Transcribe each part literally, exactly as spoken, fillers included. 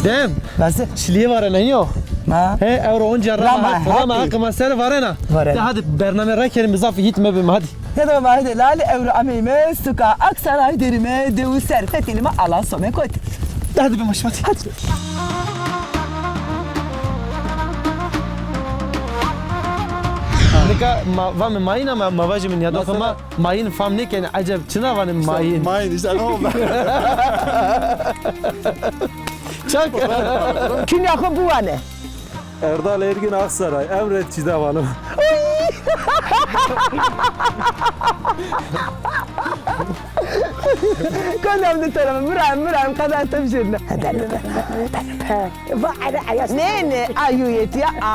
Em, Nasıl? Şilîye varena yo. Ma? He, ewro onca rama, rama, haqi ma ser varena. Varena. De hadi bername rakerîme, zaf hît mebîme, hadi. Ya da ma hadi lali ewro ameyme suka Aksaray derîme, dewu ser fetelîme, ala some kot. De hadi bîme şima. Hadi. Nika ma, vame mayîn ama ma vajîme nîyadoxê ma mayîn fam nêkenê, eceb çina vanê mayîn? Mayîn, işte ne oldu? Çak. Kînya xo biwane. Erdal Ergin, Aksaray. Emret çî de vano. Kodem de tereme, birayim, birayim, qeder te bijêrine. He, va, ere, ayas. Ne, ne, a yu yetiya, a,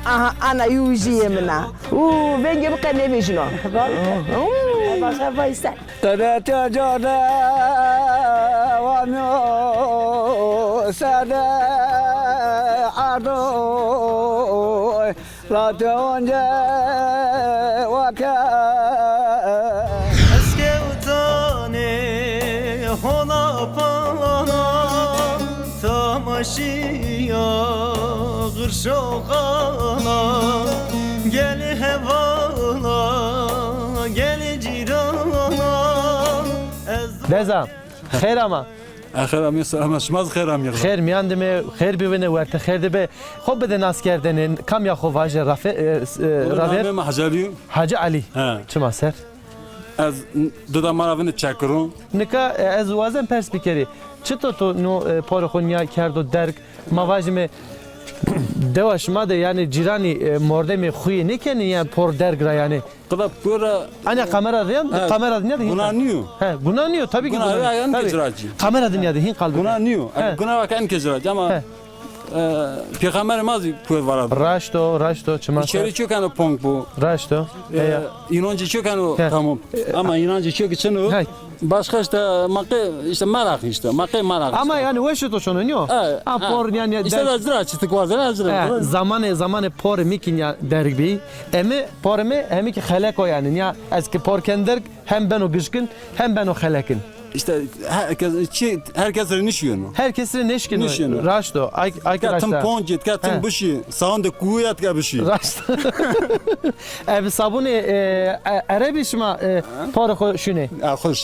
aha, ana yu jî yê min a. Û, vengê mi qe nêvejîno. Başa vay sen. Qeretê cane vano sede ardo, rate once wake. Eskewtanê hona pana, tamaşiya xirşoxana, gelê hevana, gelê cîrana, ez Deza, xêr ama. E, xêr amî, selam, şima zî xêr amî. Xêr mîyan de me, xêr bivîne, werte xêr de be. Xo bide naskerdene, kam ya xo vaje, rafe, e, s-, e, raver? Namê mi Hacı Ali. Hacı Ali. He. Çima ser? Ez n-, duda ma ra vînî çekiro. Nika, e, ez wazen pers bikerî. Çito to no, e, porê xo nîya kerdo derg? Ma vajîme dewa şima de, yanî cîranî, e, mordemê xuyê nêkenî, yanî por derg ra yanî. Qida pora. Anya kamera de, he, kamera de nîya de hîn. Guna nîyo. He, guna nîyo, tabii ki guna nîyo. Guna nîyo. Kamera de nîya de hîn qal. Guna nîyo. He. Guna vake en ke ciraci ama. He. E, Peyxamberê ma zî puê vara do. Raşt o, raşt o, çima ser. İçeri çokeno ponk bu. Raşt o. E, inancı çokeno tamam. Ama inancı çok için o. Başka işte, ma qe, işte merak işte, ma qe merak. Ama işte, yani weş to şono nîyo? E, ha, por yani işte de zira çitik var, zira zira. E, zamanê, zamanê por mikin ya derg bî. Emi, porê mi, hemi ki xelek o yani. Ya ez ki por ken derg, hem beno gişkin, hem beno xelekin. İşte herkes, çi, herkes rê nişiyeno. Herkes rê nişkino. Nişiyeno. Raşt o. Ay, ay raşt. Tim poncit, ka tim bişi. Sağın de kuyat ka bişi. Raşt. Ev sabunê, e, e, erebî şima, e, porê xo şunê.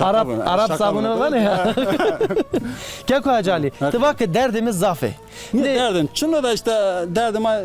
Arab, Arab sabunê vanê ya. Keko Hacı Ali, ti va ke derdê mi zaf ê. Ne derdim? Çino da işte derdê ma,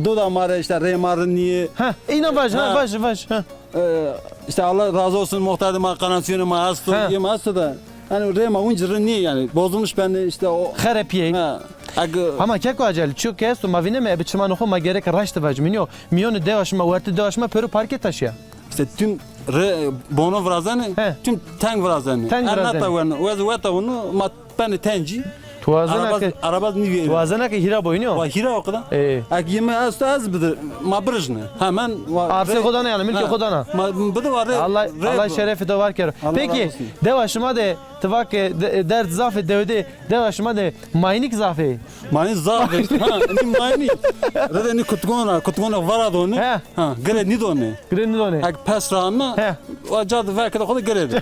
duda ma rê işte rê ma rind nîyê. Ha, îna vaj, ha, vaj, vaj, ha. E, işte Allah razı olsun, muhtar ma, kanasyon ma esto, yê ma esto da. Yani rê ma winci rind nîyê yani. Bozulmuş bende işte o. Xerepîyê. Ha. Eg- Ama keko Hacı Ali, çiyo ke esto, ma vîneme, ebi çimanê xo ma gereke raşt vajîme. Nîyo, mîyonê dewa şima, wertê dewa şima pêro parke taşîya. İşte tüm re, bono virazenê, tüm teng virazenê. Teng virazenê. Ernata weno, wez weta weno, ma Penê tencî. Tu wazena ke, araba nîvîyê. Tu wazena ke hîra boyînî yo? Wa hîra o qida. E. Ek yeme esto ez bide, ma birijne. Hemen wa. Arsê xo dana yani, milkê xo dana. Ma bide wa rê. Allah, Allah şerefê to var kero. Peki, dewa şima de, ti va ke de-, derd zaf ê dewe de, dewa şima de maynik zaf ê? Maynik zaf ê. Ha, nî maynik. Rede nî kutgona, kutgona vara done. He. Ha, gire nîdone. Gire nîdone. Ek pes ra ana, he, o ca de verkede xo de gire de.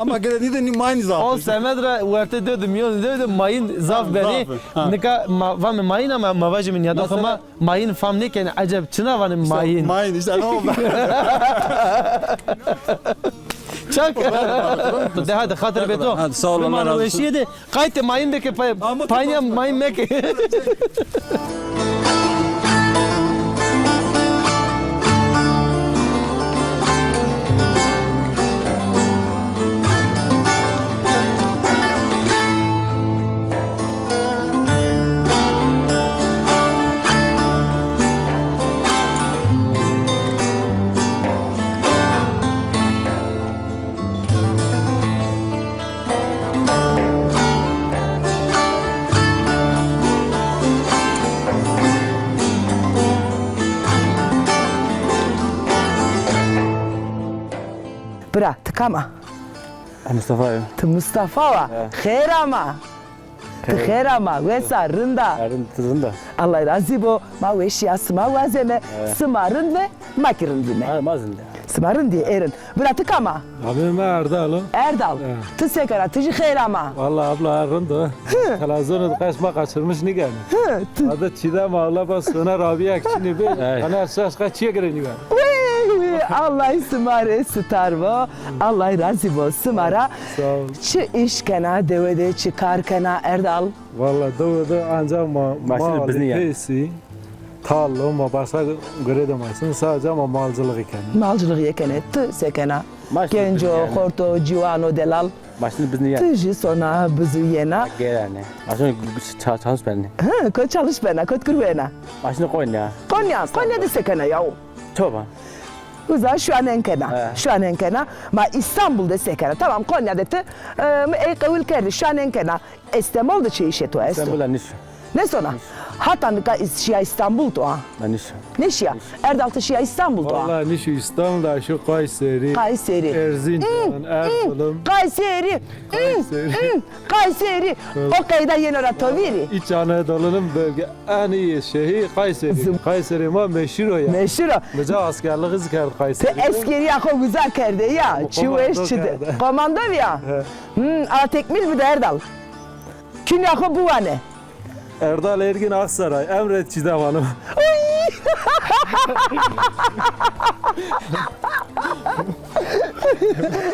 Ama gire nîde nî mayîn zaf. O semed ra werte de de, mîyon de de mayîn zaf benî. Ha, zaf. Ha. Nika ma, vame mayîn ama ma vajîme nîyadoxê ma mayîn fam nêkenê. Eceb çina vanê mayîn? Mayîn işte, ne oldu? Çak. De hadi, xatir be to. Hadi, sağ ol, Allah razı olsun. Weşîye de. Qaytê mayîn de ke pa-, panya mayîn meke. Bira, ti kam a? Ez Mustafa yo. Ti Mustafa wa? He. Xêr ama. Ti xêr ama, wes a, rind a? Rind, ti rind a? Allah razî bo, ma weşîya sima wazeme, sima rind ve, ma kî rind vîme. Ha, ma rind a. Sima rindî êrin. Bira ti kam a? Namê mi Erdal o. Erdal. Ya. Ti se kena? Ti jî xeyr ama? Vallahi abla, rind o. Hı. Televizyonê de qeş ma kaçırmış nîgenî. Hı, ti- Adı Çiğdem, Allah bas sona Rabia kiçinî be. Ay. Ana şaş kaç çiye göre nîgen. Wey, Allahî sima rê sitar bo. Allahî razî bo sima ra. Sağ ol. Çi îş kena, dewe de çi kar kena Erdal? Vallahi dewe de ancak ma, ma bizni yani. Peysi. Tarlo, ma başka göre de maşın, sadece ama malcılığı kenê. Malcılığı kenê. Ti se kena? Genco, xorto, ciwano, delal. Maşın bizni yani. Ti jî sona bizu yena. Gerane. Maşın ça-, çalış benî. Hı, kot çalış bena, kot kuru yena. Maşın Konya. Konya, Konya de se kena ya? Çoban. Uza şuanen kena. He. Şuanen kena. Ma İstanbul de se kena? Tamam, Konya de ti, e, mi ey qewil kerdi, şuanen kena. Estemol de çi îşê to esto? Estemol de nişo. Ne sona? Nişo. Hata nika is-, şiya İstanbul to ha? Ben nişo. Ne şiya? Nişo. Erdal ti şiya İstanbul to ha? Vallahi nişo İstanbul da şu Kayseri, Kayseri. Erzincan, hmm, Erzurum. Kayseri. Kayseri. Hmm, Kayseri. Evet. O qeyda yeno ra to vîrî. İç Anadolu'nun bölge en iyi şehir Kayseri. Kayseri ma meşhur o ya. Meşhur o. Bize askerliği zikerd Kayseri. Te eskeriya xo uza kerde ya. Çi weş çi de. Komando bîya. He. Hmm, a tekmil bide Erdal. Kînya xo biwane. Erdal Ergin Aksaray, emret Çiğdem Hanım. Uy!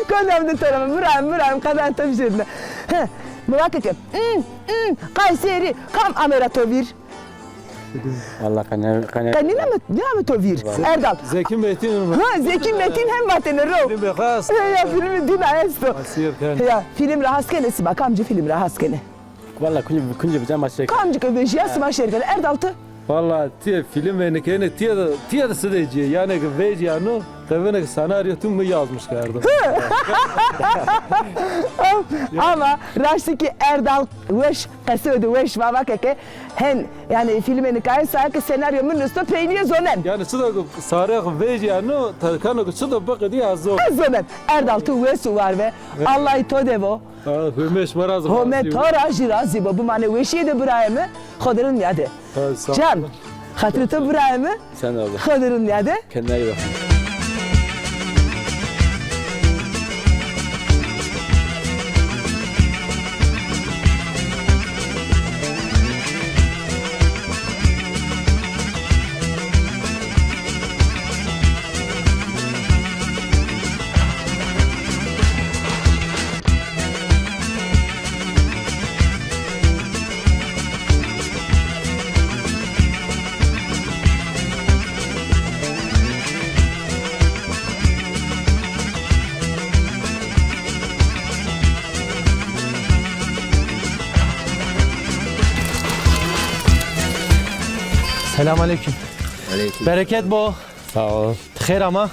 Kolem de tarafı, Ibrahim, Ibrahim, kadar tabii yerine. He, merak ettim. Hmm, hmm, Kayseri, kam ame ra to vîr? Vallahi qene, qene. Qene nîname, nîname to vîr? Erdal. Zeki Metin. Ha, Zeki Metin hem vatene ro. Film has. Ya, filmi dina esto. Asir ken. Ya, film ra has kene sima, kamci film ra has kene? Valla kunci, kunci vecîya ma şêr kena. Kamcî ke vejîya sima şêr kena. Erdal ti? Valla tîye film vênî kenê, tîye de, tîye de sidê cî. Yanî ke vejîyano, tevêne ke senaryo tu mi yazmış kerdo. Ama raştî kî Erdal weş qesê de weş vava ke ke hen, yanî filmê nikaye saya ke senaryo mi nusto peynîye zonen. Yanî çi de ke sarê xo vejîyano, terkano ke çi de biqedî ez zonen. Ez zonen. Erdal tu wes û war ve. Evet. Allahî to de vo. Home to ra jî razî bo. Bimane weşîye de birayê mi. Xo de rind nîyade. Can, xatirê to birayê mi. Sen de abla. Xo de rind nîyade. Kendine iyi bak. Selamünaleyküm. Aleyküm. Bereket bo. Sağ ol. Xêr ama.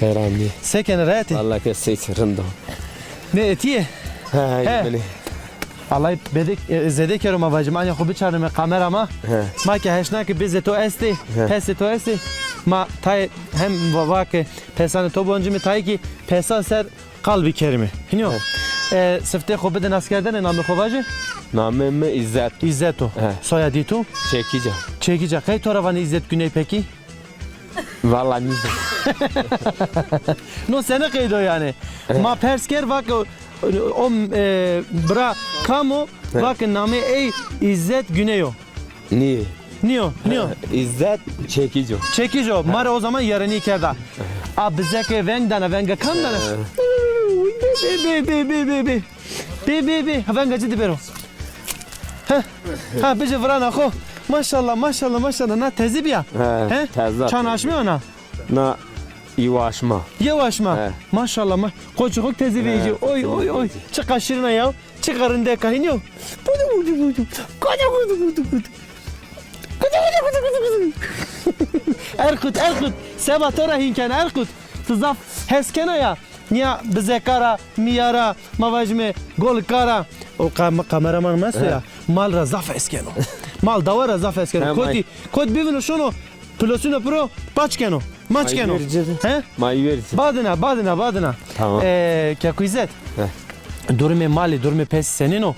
Xêr amî. Se kenê, rehet ê? Vallahi ke se çi, rind o. Ne etîye? Ha, he. Beni. Allahî bedek, e, zêde kero ma vajîme, anya xo biçarnîme kamera ma. He. Ma ke heşna ke bizê to estê, he, pesê to estê. Ma tayê hem va, va ke pesanê to boncîme, tayê kî pesa ser qal bikerîme. Hînî yo? He. E, siftê xo bide naskerdene, namê xo vaje? Namê mi İzzet. İzzet o. He. Soyadî to? Çekica. Çekica. Qey to ra vanê İzzet Güney pekî? Valla nîzan. No sene qeydo yanî? He. Ma pers kerd, va ke o, o, e, bira kam o? He. Va ke namê ey İzzet Güney o. Nîyo. Nîyo, nîyo. He, İzzet Çekic o. Çekic o. He. Ma rê o zaman yerenî kerda. A bizeke veng dana, venga kam dana? He. Bê, bê, bê. Bê, bê, bê. Venga ci de bêro. Heh. Ha, bici virana xo. Maşallah, maşallah, maşallah. Na tezî bîya. He, he? Teze. Çan aşmî ana? Na yew aşma. Yew aşma. He. Maşallah, ma-, qoçê xo tezî vejîyo. He, oy, oy, oy. Çiqa şîrin a ya. Çiqa rindek a, hînî yo? Budu, budu, budu. Kudu, kudu, kudu, kudu. Kudu, kudu, kudu, kudu, kudu. Erkut, Erkut. Seba to ra hîn kena, Erkut. Ti zaf hes kena ya. Nîya bizeka ra, mîya ra, ma vajîme golika ra. O kam-, kameraman mi esto ya. He. Mal ra zaf hes keno. Mal dawa ra zaf hes keno. He, kotî, kot bivîno şono, pilosîno piro, paç keno. Maç keno. He? Ma verci. Badina, badina, badina. Tamam. E, Keko İzzet. He. Durumê malî, durumê pesî senîn o?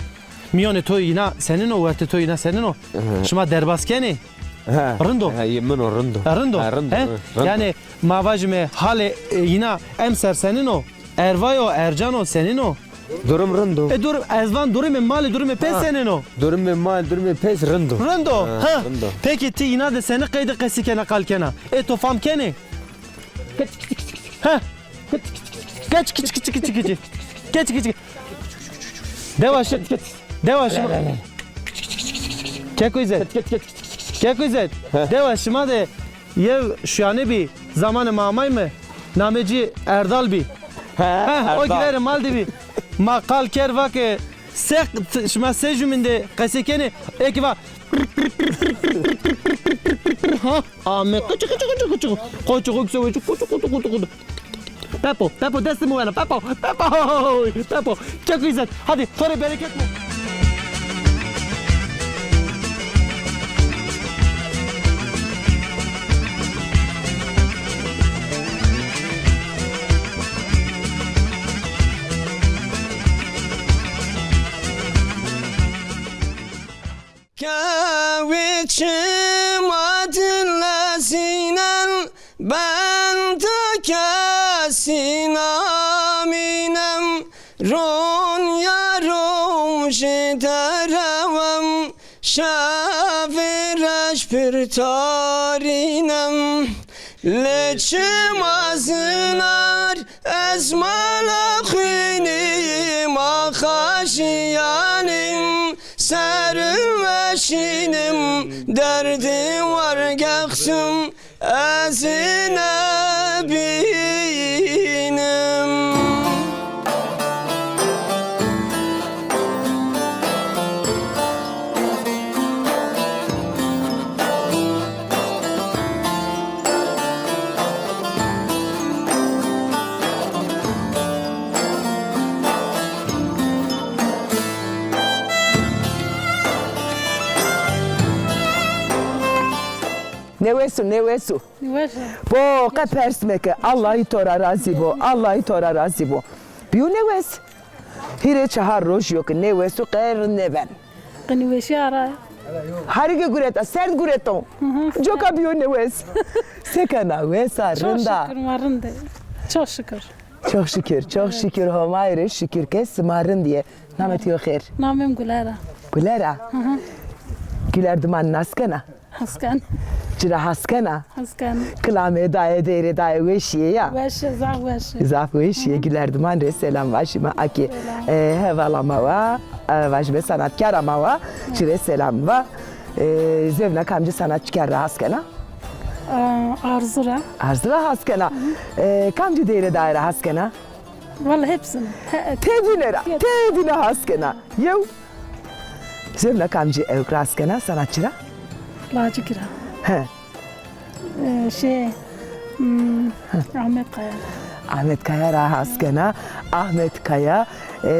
Mîyonê to îna senîn o, wertê to îna senîn o? He. Şima derbas kenê? He. Rind o. He, yê min o, rind o. E, rind o. He, rind o, he, rind o. Yanî ma vajîme halê, e, îna emser senîn o? Ervay o, ercan o, senîn o? Durum rind o. E, dur-, ez van durumê malê, durumê pê senîn o? Durumê mal, durumê pê rind o. Rind o. Ha, ha. Rind o. Peki ti îna de senî qeyde qesî kena, qal kena? E, to fam kenê? Ha. Geç, kiç, kiç, kiç, kiç. Geç, kiç, kiç. Dewa şi-, dewa şima. Keko İzzet. Keko İzzet. He. Dewa şima de yew şuyane bî, zamanê ma amay mi? Namê ci Erdal bî. He, he, o Erdal. Giverê mal de bî. Ma qal kerd, va ke se, şima se jumîn de qesey kenê, eke va. Ha, ame. Qıçı, qıçı, qıçı, qıçı. Qıçı, qıçı, qıçı, qıçı, qıçı. Pepo, Pepo, destê mi wena, Pepo, Pepo, Pepo, Keko İzzet, hadi, to rê bereket bo. Kewê çima din lezînen, ben ta kesî namînem. Ronya rojê derewem, şevê reş pir tarînem. Lê çima zinar ez mala xwînî, ma xaşîyanîm, ser weşînim, derdî wargexsim, ez ê nebînim. Nêwesu, nêwesu. Weş a. Bo, qe pers meke. Allahî to ra razî bo. Allahî to ra razî bo. Bîyo nêwes. Hîrê çehar roj yo ke nêwes o, qe rind nêben. Qe nêweşî ara. Harî ke gureta, serd gureto. Hı hı. Coka bîyo nêwes. Se kena, wes a, rind a? Çok şükür, ma rind ê. Çok şükür. Çok şükür, çok şükür, Homayî rê şükür ke sima rind yê. Namê to yo xêr? Namê mi Guler a. Guler a? Hı hı. Guler diman nas kena? Has ken. Ci ra has kena? Has ken. Kilamê daye, deyrê daye weşî yê ya? Weş ê, zaf weş ê. Zaf weşî yê. Hı hı. Guler diman rê selam vajîme. Akî, selam, e, hevala ma wa, e, vajîme sanatkara ma wa. Hı. Ci rê selam va. E, zewna kamcî sanatkar ra has kena? E, Arzu ra. Arzu ra has kena. Hı hı. E, kamcî deyrê daye ra has kena? Vallahi hepsini. He, tevîne ra, tevîne has kena. Yew. Zewna kamcî ewk ra has kena, sanatçî ra? Lacik ra. He. Ee, şey, hmm, Ahmet Kaya. Ahmet Kaya ra has kena. Ahmet Kaya, e,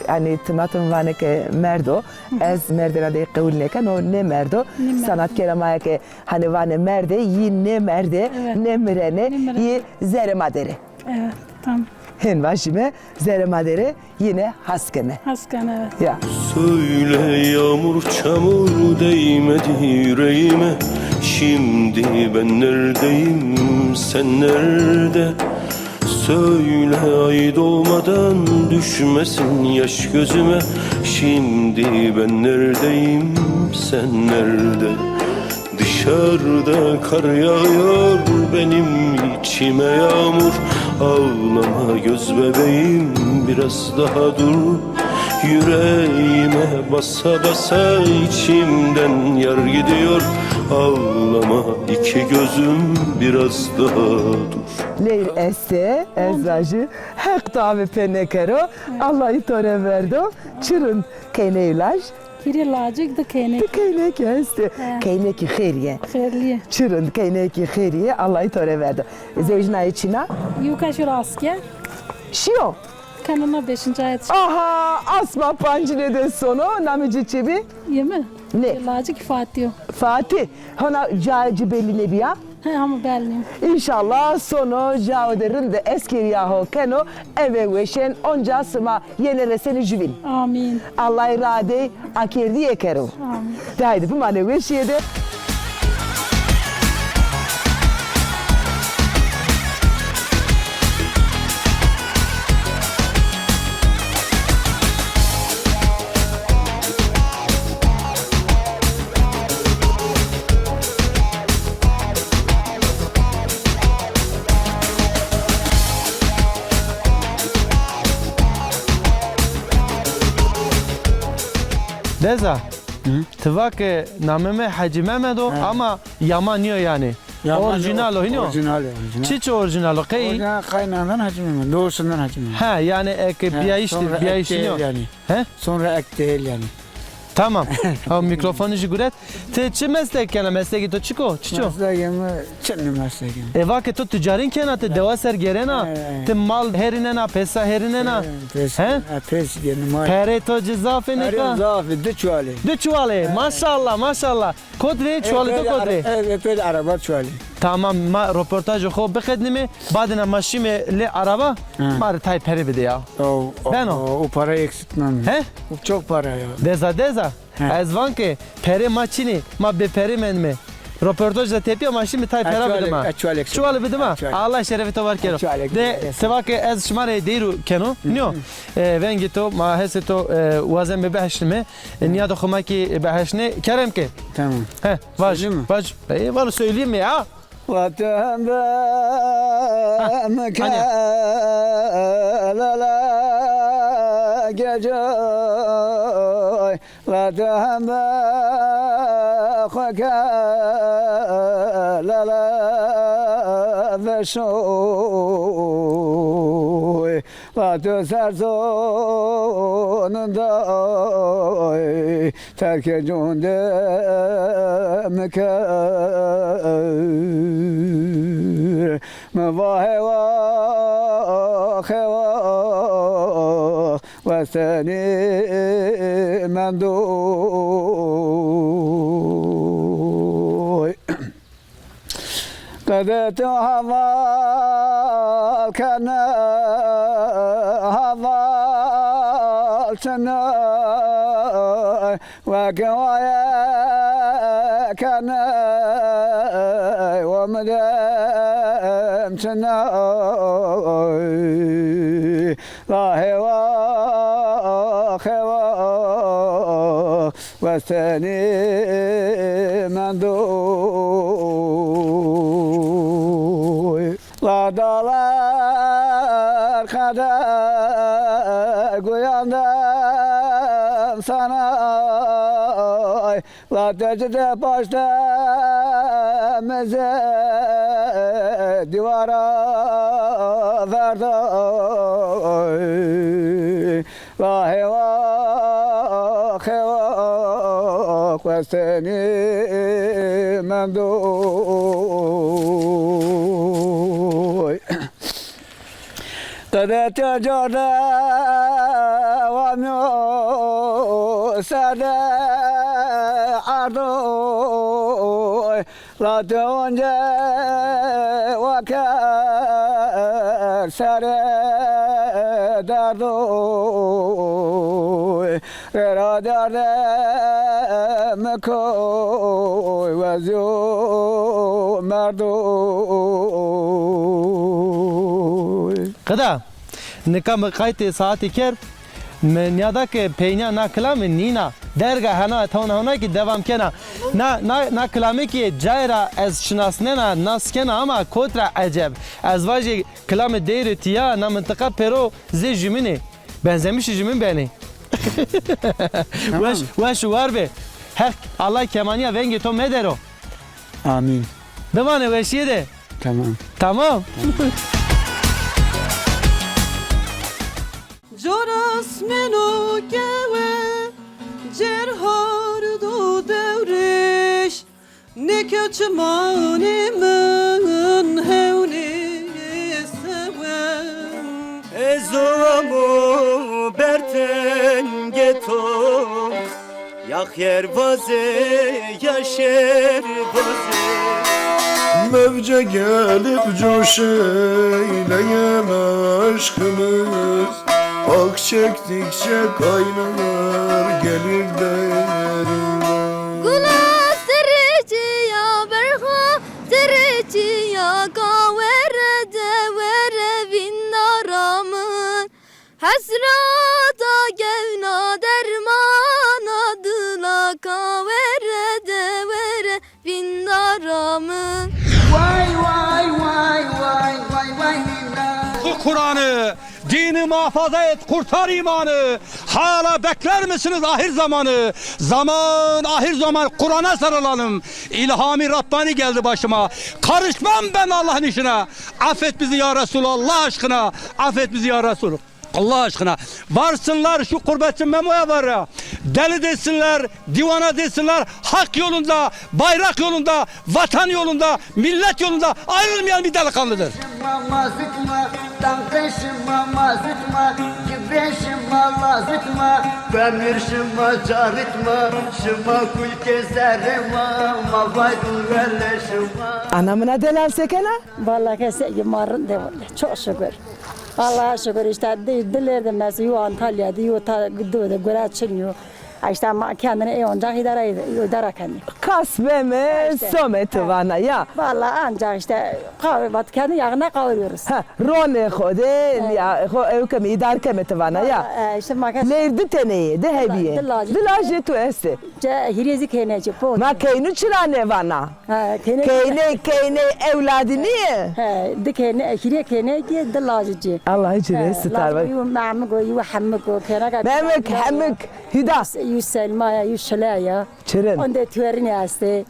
yanî timatim vanê ke merd o. Hı hı. Ez merdêna dey qewul nêken, o nê merd o. Nê merd. Sanatkera ma ya ke hanî vanê merdê, yî nê merdê, evet, nê mirenê, nê mirenê, yî zerê ma der ê. Evet, tam. Hên vajîme, zerê ma der ê, yîne has keme. Has keme, evet. Ya. Söyle yağmur çamur değmedi yüreğime, şimdi ben neredeyim, sen nerede? Söyle ay doğmadan düşmesin yaş gözüme, şimdi ben neredeyim, sen nerede? Dışarıda kar yağıyor, benim içime yağmur. Ağlama göz bebeğim, biraz daha dur. Yüreğime basa basa içimden yar gidiyor. Ağlama iki gözüm, biraz daha dur. Leyl estê, ez vajî, Heq to ame pê nêkero, Allahî to rê verdo, çi rind. Keyney laj? Hîrê lacik, di keynekî. Di keynekî estê. He. Keynekî xêrî yê. Xêrlî yê. Çi rind, keynekî xêrî yê, Allahî to rê verdo. Zewjnayê çîn a? Yewka şîyo aske. Şîyo? Keno na beşinci ayet. Aha, asma pancine de sono, namê ci çi bî? Yê mi? Nê. Lacik Fatî yo. Fatî. Hona cayê ci belî nêbîya? He, hema belî. Înşallah sono cao de rind de eskerîya ho keno, eve weşên, onca sima yenê resenê juvîn. Amîn. Allahî radê akerdîye kero. Amîn. De haydi bimanê weşîye de. Deza, ti va ke namê mi Hecî Memed o ama yama nîyo yanî. Yama nîyo, orîjînal o, hînî yo? Orîjînal o, orîjînal. Çiçî orîjînal o, qey? Orîjînal qey namê mi Hecî Memed, doğrusundan Hecî Memed. He, yanî eke bîyayîş, bîyayîş nîyo. Yanî. He? Sonra ek değil yanî. Tamam. Ha, mîkrofonî jî guret. Ti çi meslek kena? Meslekê to çik o? Çiç o? Meslekê mi çin nî meslekê mi. E, va ke to ticarîn kena, ti dewa ser gêrena, ti mal herînena, pesa herînena. He, pes, he? Pes gêrena mal. Perê to ci zaf ê nika? Perê zaf ê, di çuwal ê. Di çuwal ê. Maşallah, maşallah. Kot rê, çuwalê to kot rê? Epey, epey araba çuwalê. Tamam, ma roportajê xo biqednîme, badêna ma şîme lê araba, ma rê tay perê bidê ya. Beno? O, o para eksik name. He? O çok para ya. Deza, deza. He. Ez van ke perê ma çin ê, ma bêperê mendîme. Roportaj de tepîya ma şîme tay pera bidîme. Çuwalê bidîme. Allah şerefê to var kero. De, ti va ke ez şima rê deyîr keno. Nîyo. E, vengê to, ma hesê to, e, wazen bê biheşnîme. E, nîyada xo ma kî biheşnê. Kerem ke. Tamam. He, vaj, vaj. E, vano söyleyeyim mi ya? Vatem be mike lala gece. Vatem be xo ke lala veşoy. La tu ser zonunda terkê cundê mi kir. Mi va hewa, hewa, westenî mendoy. Qede tu heval kene, heval çine, weke waye kene, omidem çine. La hewa, hewa, westenî mendoy. La dalar qeder guyandem sana. La tecide paşte meze dîwara verda. La hewa, hewa, westenî mendoy. Qede tu cor de wamyo serde ardoy. La tu once waker sere derdoy. Rera derde mi koy, wezyo merdoy. Qida, nika mi qaytê saetî kerd, mi nîyada ke peynîya na kilame nîna, derga hena, et hewna hewna kî devam kena. Na, na, na kilame kî cayê ra ez şinasnena, nas kena ama kot ra eceb. Ez vajî kilame deyre tîya, na mintiqa pêro zê jumînê. Benzemişî jumîn benê. Tamam. Weş, weş û war be. Heq, Allah kemanîya vengê to medero. Amîn. Bivanê weşîye de. Tamam. Tamam. Coras meno kewe, cerhar do dewrêş. Neke çimanê min hewnê sewe. Ez o amo bertengê to, ya xêr vaze, ya şer vaze. Mevce gelip coş eyleyen aşkımız. Ak çektikçe kaynar gelir derinde. Gula serê çiya berxa, serê çiya kawere dewere vîndara min. Hesrata gewna dermana dila kawere dewere vîndara min. Vay, vay, vay, vay, vay, vay, vîndara. Xu Quranî, dînî ma Muhafaza et, kurtar imanı. Hala bekler misiniz ahir zamanı? Zaman, ahir zaman, Kur'an'a sarılalım. İlhami Rabbani geldi başıma. Karışmam ben Allah'ın işine. Affet bizi ya Resul, Allah aşkına. Affet bizi ya Resul. Allah aşkına. Varsınlar şu Kurbetçi Memo'ya var ya. Deli desinler, divana desinler. Hak yolunda, bayrak yolunda, vatan yolunda, millet yolunda ayrılmayan bir delikanlıdır. Şima ma zikma, tanqe şima ma zikma, kibre şima la zikma, femir şima caritma, şima kulke zerrima, ma vaydun vele şima. Ana mina delan sekena? Vallahi ke se ma rinde vallahi. Çok şükür. Allah'a şükür işte di-, dilerde mesela yo Antalya'da yo ta do de göre çınyo. İşte ama kendini iyi ancak idare ed-, idare kendi. Kas beme, işte, some ti vana ya. Vallahi ancak işte kahve bat kendi yağına kavuruyoruz. Ha, rone xode, ya, xo ew keme idare keme ti vana ya. Vallahi, e, işte makas. Ler di teneye, di hebiye. Di laje. Di laje tu este. Ce, hirezi kene ce, po. Ma keynu çira ne vana? Ha, kene. Keyne, keyne evladi niye? He, di keyne, hire keyne ki di lajı ci. Allah hiç resti tarva. Yu Memik o, yu Hemik o, kena ka. Memik, Hemik, Hüda. Yu Selma ya, yu Şile ya. Çirin. Onda tuerini este.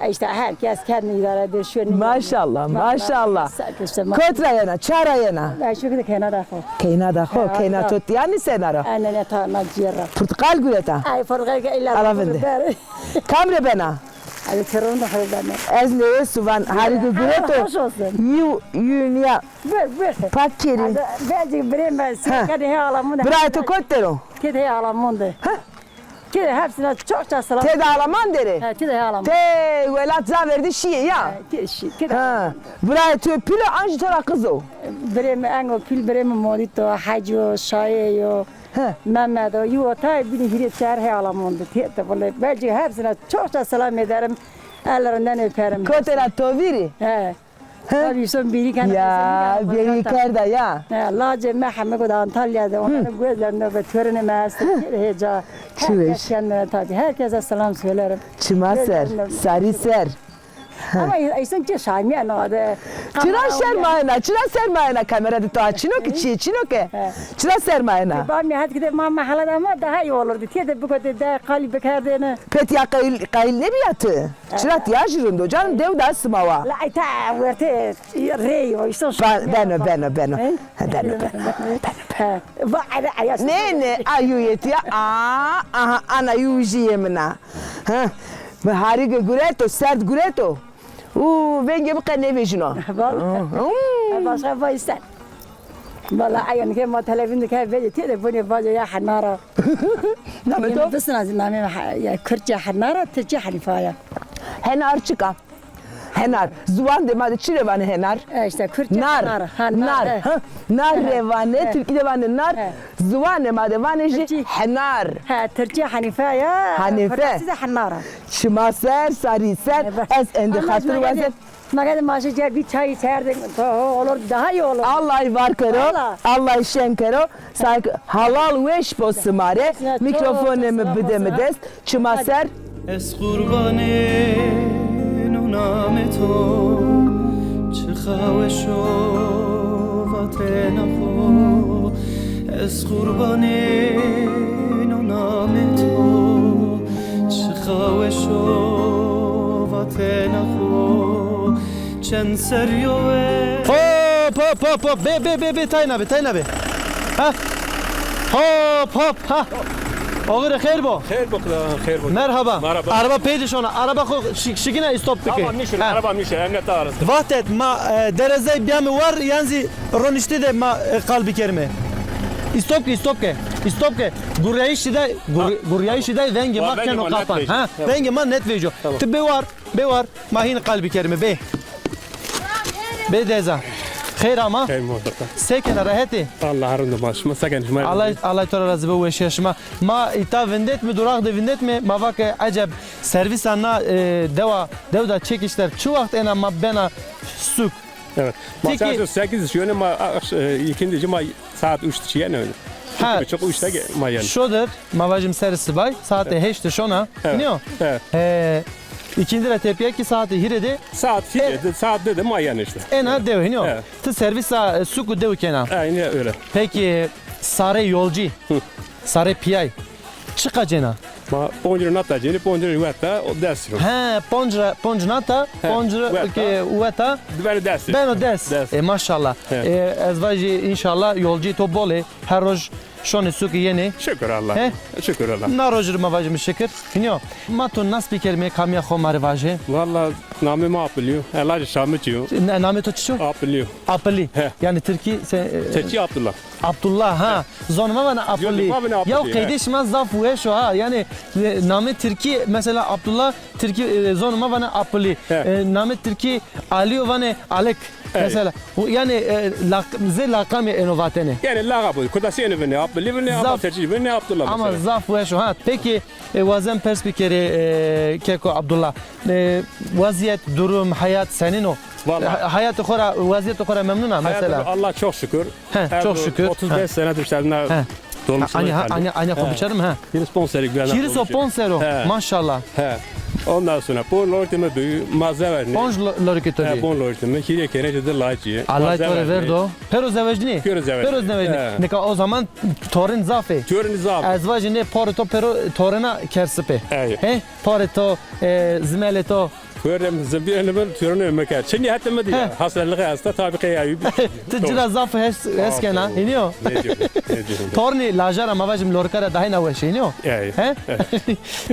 İşte herkes kendi idare ediyor şu an. Maşallah, maşallah. Kotra yena, çara yena. Ben şu kıyda keyna da xo. Keyna da xo, keyna tot yani senara. Anne ne ta na cira. Portakal gureta. Ay portakal ke illa. Ala vinde. Kamre bena? Ay, çerûn de xeybene. Ez nêwesu van, harî de gureto. Hoş olsun. Yu, yu niya. Buyur, buyur. Pak kerî. Belki birê me, sî kenê hê alamûn de. Birayê to kot der o? Têde hê alamûn de. Ha? Têde hepsine çokça selam. Têde alaman der ê? Ha, têde hê alamûn. Tê welat zaverdî şîyê ya? Ha, tê şî, têde. Ha. Birayê to pîl o an jî to ra qiz o? Birê mi engo pîl, birê mi Modît o, Hecî yo, Şayê yo. He. Mehmet o, yu otay bînî hîrê çar hê alamon de tête vile. Belki hepsine çokça selam ederim. Ellerinden öperim. Kotê ra to vîrî? He. He. Tabii son biri kan. Ya, biri kerda ya. He, lacê me heme go da Antalya de, onların gözlerinde ve törünü me heste. Heyecan. Herkes kendine tabii. Herkese selam söylerim. Çima ser, sarî ser. Ama insan ki şarmîyeno de. Çira şermayena, çira şermayena kamera de to çino ki çi, çino ke? Çira şermayena? Ba mi hat ki de ma mahalle de ama daha iyi olurdu. Tiye de bu kadar da kalbi kerdene. Pet ya qayil, qayil ne biyatı? Çira tiya jirindo canım dew da simawa. La ita werte rey o işte. Beno, beno, beno. Beno, beno. Beno, beno. Va ara ayas. Ne, ne, ayu yetiya. Aa, aha, ana yu jiyemina. Ha, mi harî ke gureto, serd gureto. Û vengê mi qe nêvejîno. Vallahi. Başka vay sen. Vallahi ayan ke ma televîzyon de ke vejê têde bunê vajê ya Henara. Namê to? Bisina zî namê mi ya Kürtçe Henara, Tirkçe Hanifa ya. Henar çik a? Henar. Ziwan de ma de çi rê vanê henar? E, işte Kürtçe nar. Nar. Ha, nar. Nar. Ha. Nar rê vanê, Tirkî de vanê nar. Ziwanê ma de vanê jî henar. Ha, Tirkî Hanife ya. Hanife. Kürtçe de henar. Çima ser, sarî ser. Ez endî xatir wazen. Magade maşe cer bir çay içerdik. Olur, daha iyi olur. Allah var kero. Allah şen kero. Sak halal weş bo simare. Mikrofonê mi bide mi dest. Çima ser. Ez qurbanê nû namê to, çixa weş o vatena xo. Ez qurbanê nû namê to, çixa weş o vatena xo. Çend serrî yo we. Hop, hop, hop, hop. Bê, bê, bê, bê. Tayna bê, tayna bê. Ha. Hop, hop, ha. Oxirê xeyr bo. Xeyr bo, xeyr bo. Merhaba. Merhaba. Araba pey de şona. Araba xo şi-, şikine îstop bike. Tamam, nişin. Ha. Araba nişin. Emniyet arası. Vaxt et ma, e, derezey biyame war, yan zî ronişte de ma, e, qal bikerime. Îstop ke, îstop ke. Îstop ke. Gurreyişî de, gur-, gurreyişî de vengê ma keno qapan. Ha, vengê ma net vejîyo. Tamam. Ti bê war. Bê war, ma hîn qal bikerime, bê. Bê deza. Xeyr ama? Xeyr mutlaka. Se kena, rehet ê? Allah rind ma, şima se kena, şima? Allah, Allah to ra razî bo, weşîya şima. Ma îta vindetme, durağ de vindetme, ma va ke eceb servîsa na, e, dewa, dew da çekişler çi waxt ena ma bena suk? Evet. Ma saat sekiz şiyone ma, e, ikindi ma saat üç şiyene öyle. Ha. Çok üç de ma yani. Şodir, ma vajim ser sibay, saat heşt şona. Evet. Nîyo? Evet. E, ikindi ra tepîya kî saat hîrê de. Saat hîrê de, saat de de ma yani işte. Ena dew, nîyo? Evet. Ti servîsa, e, suk û dew kena. Aynen öyle. Peki, Sarê yolcî, sarê pîyay çiqa cêna? Ma ponc lîro nata cênî, ponc lîro weta o des lîro. He, ponc ra, ponc nata, he, ponc lîro weta. Ke weta. Beno des lîro. Beno des. Des. E, maşallah. He. E, ez vajî înşallah yolcî to bol ê. Her roj şonê suki yenê. Şukur Allah. He? Şukur Allah. Na rojî rê ma vajîme şikir. Hînî yo. Ma to nas bikerîme, kamîya xo ma rê vaje. Valla namê ma Apilî yo. E, lajê Şamikî yo. Ne, namê to çiço? Apilî yo. Apilî. He. Yanî tirkî se, e, Tirkî Abdullah. Abdullah, ha. Zonê ma vanê Apilî. Zonê ma vanê Apilî, he. Ya qeydê şima zaf weş o ha. Yanî, e, namê tirkî, mesela Abdullah, tirkî, e, zonê ma vanê Apilî. He. E, namê tirkî Alî yo vanê Alik. Evet. Mesela, bu, yanî, e, laq-, zê laqamê êno vatene. Yanî laqab o. Kurdasî êno vînê, Apilî vînê, ama Tirkî vînê, Abdullah mesela. Ama zaf weş o ha. Peki, e, wazen pers bikerî, e, keko Abdullah. E, wezîyet, durum, heyat senîn o? Vallahi. Ha-, heyatê xo ra, wezîyetê xo ra memnun a mesela? Heyatê xo, Allah çok şükür. He, çok şükür. Otuz beş senedir işte bunlar dolmuşlar. He. Ha, anî, ha, anî, anî xo biçerim, ha. Hîris ponc serrî güvena. Hîris û ponc serr o, maşallah. He. Ondan sonra bu lorikê mi büyü, ma zewecnî. Ponc lo-, lorikê to bî? He, ponc lorikê mi, hîrê kênekê di lacî. Allah to rê verdo. Pêro zewecnî? Pêro zewecnî. Pêro zewecnî. He. Nika o zaman torin zaf ê. Torin zaf ê. Ez vajî nê porê to pêro torina kersip ê. He. He? Porê to, e, zimelê to. Kuerem zimbîrê mi bin, tûrunê mi ke. Çinî hetê mi dî ya. He. Hastalığı hasta, tabi qey ayı. Ti ci ra zaf hes, hes kena, hînî yo? Ne diyor, ne diyor? Tornî laja ra ma vajim lorika ra daha na weş, hînî yo? He?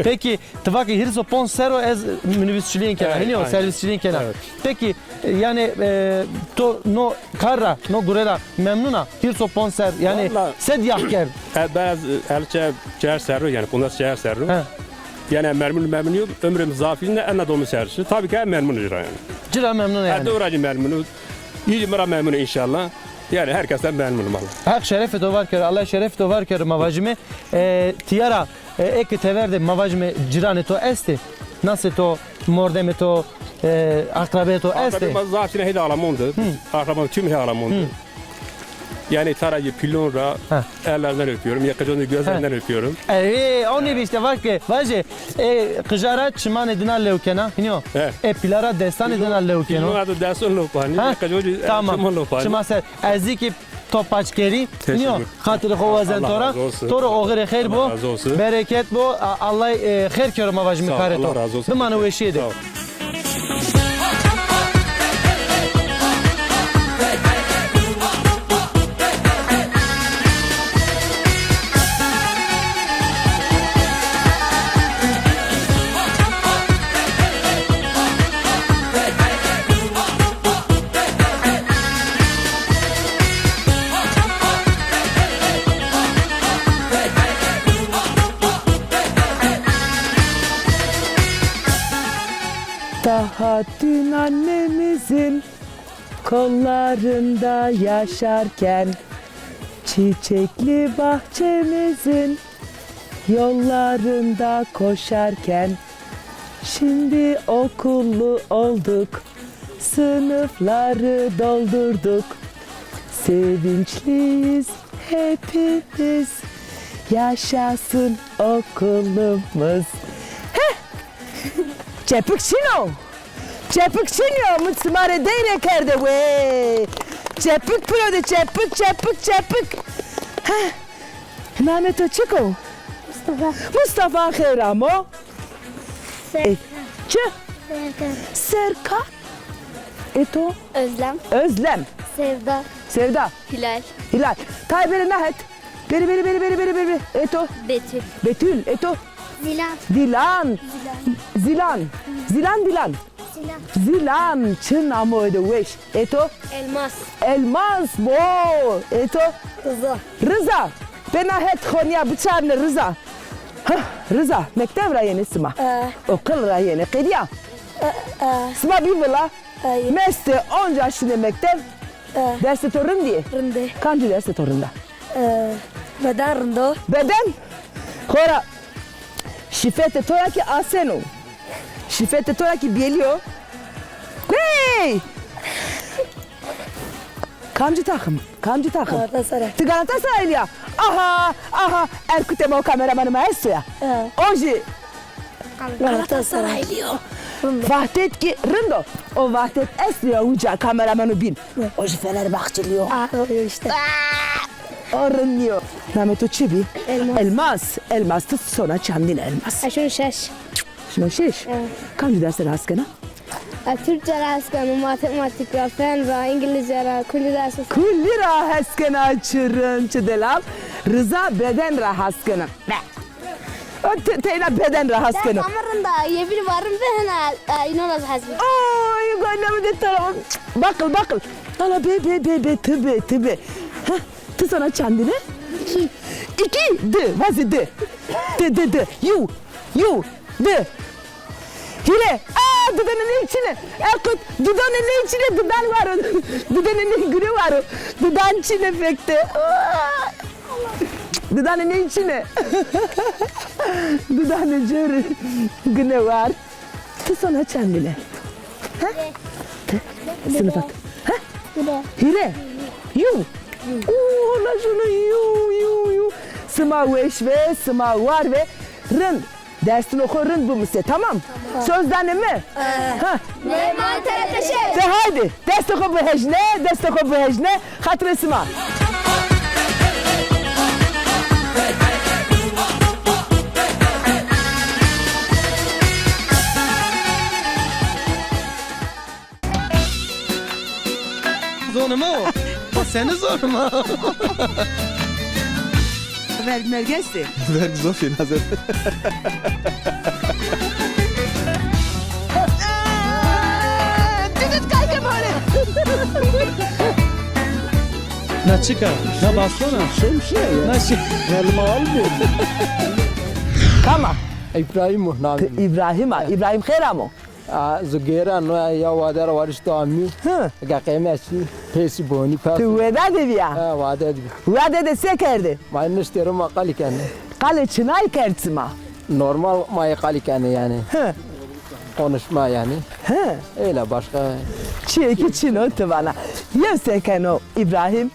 Peki, ti va ke hîris û ponc serr o ez minibusçilîyên kena, hînî yo? Servisçilîyên kena. Evet. Peki, e, yanî, e, to no kar ra, no gure ra memnun a? Hîris û ponc serr, yanî sed yah kerd? Vallahi, e, ben az, e, elçe çar serr o, yanî, bundan çar serr o. He. Yanî memnun, memnun yo. Ömrüm zafîne, ena domu serçi. Tabii ki memnun ci ra yanî. Ci ra memnun yanî. Ha, doğru memnun. Î mi ra memnun înşallah. Yanî herkesten memnunum Allah. Heq şerefê to var kero, Allah şerefê to var kero ma vajîme. E, tîya ra, e, eke tever de ma vajîme ciranê to estê? Nasê to, mordemê to, e, aqrabê to estê? Aqrabê ma zafîne hê de Alman de. Hı. Aqrabê tüm hê Alman de. Hı. Yani tarayı pilon ra ellerinden öpüyorum, yakacağını gözlerinden öpüyorum. E, o ne işte bak ki, vajê, e, qija ra çimanê dina lew kena, hînî yo? He. E, pîla ra destanê dina lew keno. Pilon ra da destan lew panî, yakacağını, tamam, çiman lew panî. Çima ser, ez zî ki to paç kerî, hînî yo? Xatirê xo wazen to ra. To rê oxirê xeyr bo, bereket bo, a-, Allah, e, xeyr kero ma vajîme karê to. Sağ ol, Allah razı olsun. Bimanê weşîye de. Sağ ol. Daha dün annemizin kollarında yaşarken, çiçekli bahçemizin yollarında koşarken, şimdi okullu olduk, sınıfları doldurduk. Sevinçliyiz hepimiz, yaşasın okulumuz. Heh! Çepik çin o. Çepik çin o, mi sima rê deyre kerde wey. Çepik piro de, çepik, çepik, çepik. Heh. Namê to çik o? Mustafa. Mustafa, xeyr amo. Serkan. E, çi? Serkan. Serkan. E to? Özlem. Özlem. Sevda. Sevda. Hilal. Hilal. Tay bêrê na het. Bêrê, bêrê, bêrê. E to? Betül. Betül. E to? Zilan. Dilan. Zilan. Zilan. Zilan, Dilan. Zilan. Zilan, çi namo êdî weş. E to? Elmas. Elmas, bo. E to? Riza. Riza. Bê na het xo nîya biçarne Riza. Hah, Riza, mektev ra yenê sima? E. Okul ra yenê. Qedîya? E, e. Sima bî vila? E. Mestê onca şinê mektev? E. Dersê to rind î? Rind ê. Kamcî dersê to rind a? E, beden rind o. Beden? Xora şîfetê to ra kî asen o. Şîfetê to ra kî bêlî yo. Hey! Kamcî taxim? Kamcî taxim? Galatasaray. Ti Galatasaraylî ya? Aha, aha, Erkutê ma û kameramanê ma esto ya. E. O jî Galatasaraylî yo. Vahdet kî rind o. O Vahdet esto ya uca kameramano bîn. O jî Fenerbahçelî yo. A, o, o işte. Aa! O rind nîyo. Namê to çi bî? Elmas. Elmas. Elmas, ti sona çandîne Elmas? Ez şino şeş. Şino şeş? Evet. Kamcî derse ra hes kena? E, Türkçe ra hes kena, matematîk ra, fen ra, îngilizce ra, kulî ders ra. Kulî ra hes kena, çi rind, çi delal. Riza beden ra hes kena. Be. O te-, teyna beden ra hes kena. Ders ama rind a, yê bînî wa rind bi, hina, e, înan ra zî hes bi. Oy, gole mi de tara. Baqil, baqil. Ala be, be, be, be, ti be, ti be. Heh, ti sona çandîne? İki. İki, di, vazî di. Di, di, di. Yu, yu, di. Hîre. Aa, didanê ney çine. Elqut, didanê ney çine, didan waro. Didanê ney gure waro. Didan çine fekte. Aa. Didanê ney çine. Didanê cêrî gune war. Ti sona çandîne? Ha? Ti? Sinifa ti. Ha? Hîre. Yu. Oo, la şunu yu, yu, yu. Sima weş ve, sima war ve. Rind. Dersino xo rind bimusê, tamam? Tamam. Söz danê mi? Ha. Meyman T R T şeş. De haydi, destê xo bihejne, destê xo bihejne, xatirê sima. Zonê ma o. O senî zonê ma? Verg merg estê. Verg zofî naze. Didit kayke mare. Na çika? Na bastona? Şemsiye ya. Na şi- Verg mal bir. Tamam. İbrahim o namı. İbrahim ha. İbrahim xêr amo. A, zu gêra no ya wade ra warişto amî. Hı. Ga qeyme şî, pêsî bonî pes. Tu weda de bîya? Ha, wade de bî. Wade de se kerdê? Ma niştê ro ma qalî kenê. Qalê çinay kerd sima? Normal ma yê qalî kenê yanî. Hı. Konuşma yanî. Hı. Öyle başka. Çiyê ki çin o ti vana. Yew se keno İbrahim?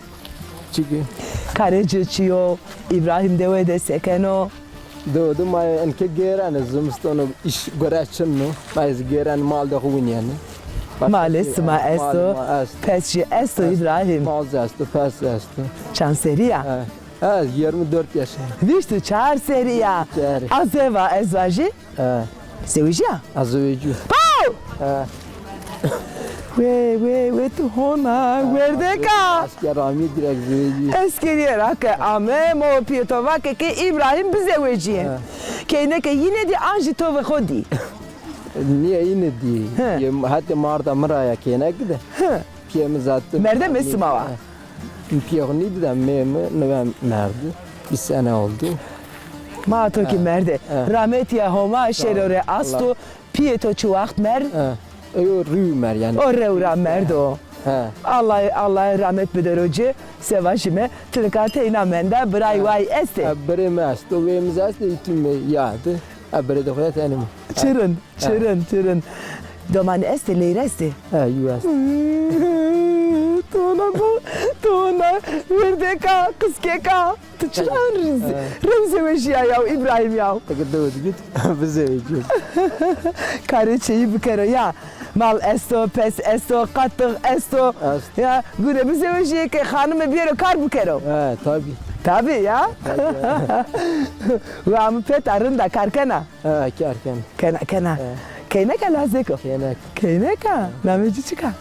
Çiki? Karê ci çi yo? İbrahim dewe de se keno? Dewe de ma enke gêrenê, zimistono îş gore çin o. Ma ez gêrenê mal de xo winîyenê. Başka malê şey, sima esto, mal ma esto. Pes jî esto, esto. İbrahim. Mal zî esto, pes zî esto. Çand serî ya? He. He, yirmi dört yaşında. Vîst û çar serî ya. Çar. A zeva ez vajî? He. Zewejîya? A, zewejîyo. Pow! He. Wê, wê, wê tu hona, ha, werdeka. Asker amî direkt zewejîyo. Eskerîye ra ke ame, mo pîyê to vake ke İbrahim bizewejîye. He. Keyneke yîne dî an jî tovê xo dî? Nîye yîne dî. He. Yê, hetê marda mi ra ya keyneke de. He. Pîyê mi zaten. Merde mi sima wa? He. Pîyê xo nîdî de, mê mi niwe merdi. Bir sene oldu. Ma to kî merde. He. Rahmetîya Homa şêro rê asto. Pîyê to çi waxt mer? He. Eyo rîw mer yanî. O rew ra merdo. He. Allah, Allah rahmet bidero ci, se vajîme, ti nika teyna menda, biray way estê? He, birê mi esto, wê mi zî estê, îtû mi yadî. He, birê de xo ya tenê mi. Çi rind, çi rind, çi rind. Domanî estê, leyr estê? He, yû estê. Tona bo, tona, wirdeka, qiskeka. Tu çira rind, rind zewejîya yaw, İbrahim yaw? Ti ki dewe digit, bizewejîyo. Karê çêyî bikero ya. Mal esto, pes esto, qatix esto. Esto. Ya, gure bizewejîye ke xanime biyero kar bikero. He, tabî. Tabî ya. Tabî ya. Wa mi peta rind a, kar kena? He, kar kena. Kena, kena. He. Keyneka lazeko? Keynek. Keyneka? He. Namê ci çik a?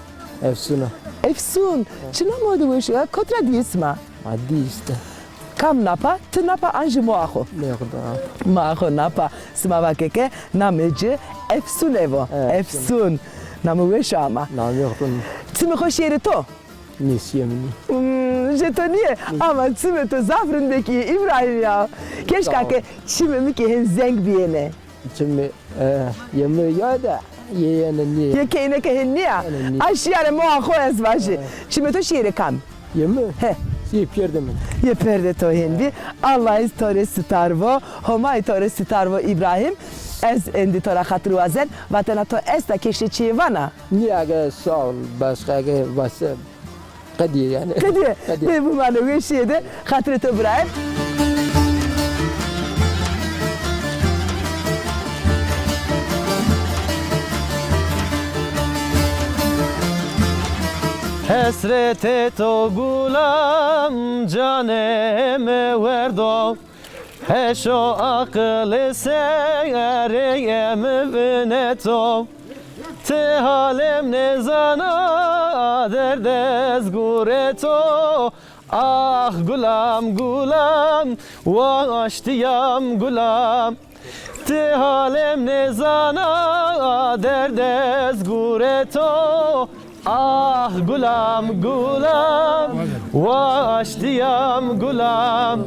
Efsun a. Efsun. He. Çi namo de weş o ya? Kot ra dîyê sima? Ma dî îşte. Kam napa? Ti napa an jî moa xo? Moa xo da. Moa xo napa. Sima vake ke namê ci Efsun evo. He, Efsun. Efsun. Name weş o ama. Name xo rind. Çimê xo şêrê to? Nê, çimê mi nî. Hmm, jê to nîyê. Ama çimê to zaf rindekî yê İbrahim ya. Keşka ke çimê mi kî hên zeng bîyêne. Çimê, e, yê mi ya da yê yene nîyê. Yê keyneke hên nîya. Yene nîyê. Ay şîyare moa xo ez vajî. E. Çimê to şêrê kam? Yê mi? He. Yê pîyerdê mi. Yê pîyerdê to hên bî. Allah iz to rê sitar vo. Homay to rê sitar vo İbrahim. Ez êndî to ra xatir wazen. Vatena to esta, keşê çîyê vana? Nîya ge, sağ ol. Başka ge vase. Qedîye yanî. Qedîye. Qedîye. Bê bimane weşîye de, xatirê to birayem. Hesretê to gulam canê mi werdo. Heşo aqilê serê mi vineto. Ti halê mi nêzana, derd ez gureto. Ax gulam gulam, waştîyam gulam. Ti halê mi nêzana, derd ez gureto. Ax gulam gulam, waştîyam gulam.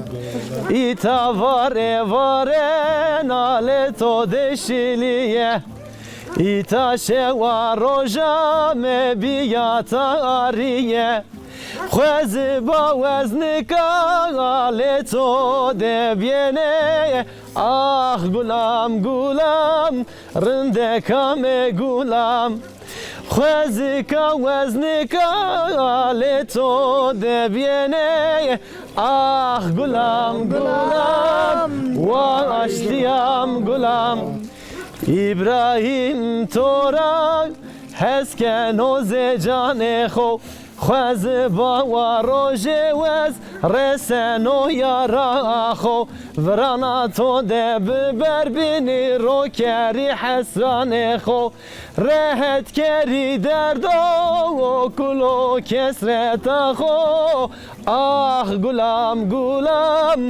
Îta vare vare nalê to deşilîye. Îta şewa roja mi bîya tarîye. Xwezî ba weznika alê to de bîyêne. Ax gulam gulam, rindeka mi gulam. Xwezîka weznika alê to de bîyêne. Ax gulam gulam, waştîyam gulam. Îbrahîm to ra hes keno zê canê xo. Xwezî bawa rojê wez reseno yara xo. Virana to de bi berbînî ro kerî hesranê xo. Rehet kerî derdo kulo kesreta xo. Ax gulam gulam,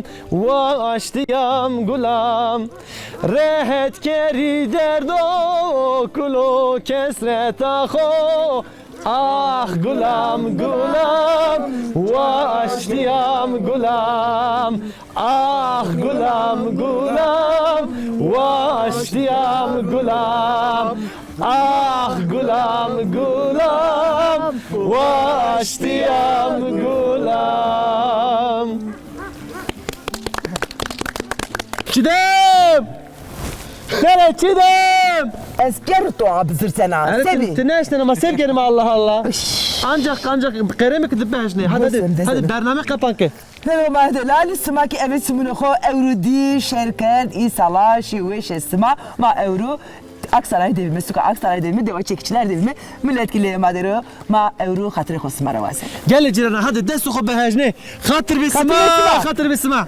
waştîyam gulam. Rehet kerî derdo kulo kesreta xo. Ax gulam gulam, waştîyam gulam. Ax gulam gulam, waştîyam gulam. Ax gulam gulam, waştîyam gulam. Çidem! Xele Çidem! Ez ker to abizir sena. Ere, sebî. Ti neştena ma sev kerîme Allah Allah. Ancak ancak qereme ki dibehşne. Hadi hadi, hadi bername kapan ke. Helo ma delalî, sima ki eve çimûnê xo ewro dî şer kerd, îsala şî weşê sima. Ma ewro Aksaray de bîme, suka Aksaray de bîme, dewa Çekiçler de bîme. Milet ki leyê ma der o, ma ewro xatirê xo sima ra wazen. Gelê cîrana, hadi destê xo bihejnê. Xatir bi sima, xatir bi sima.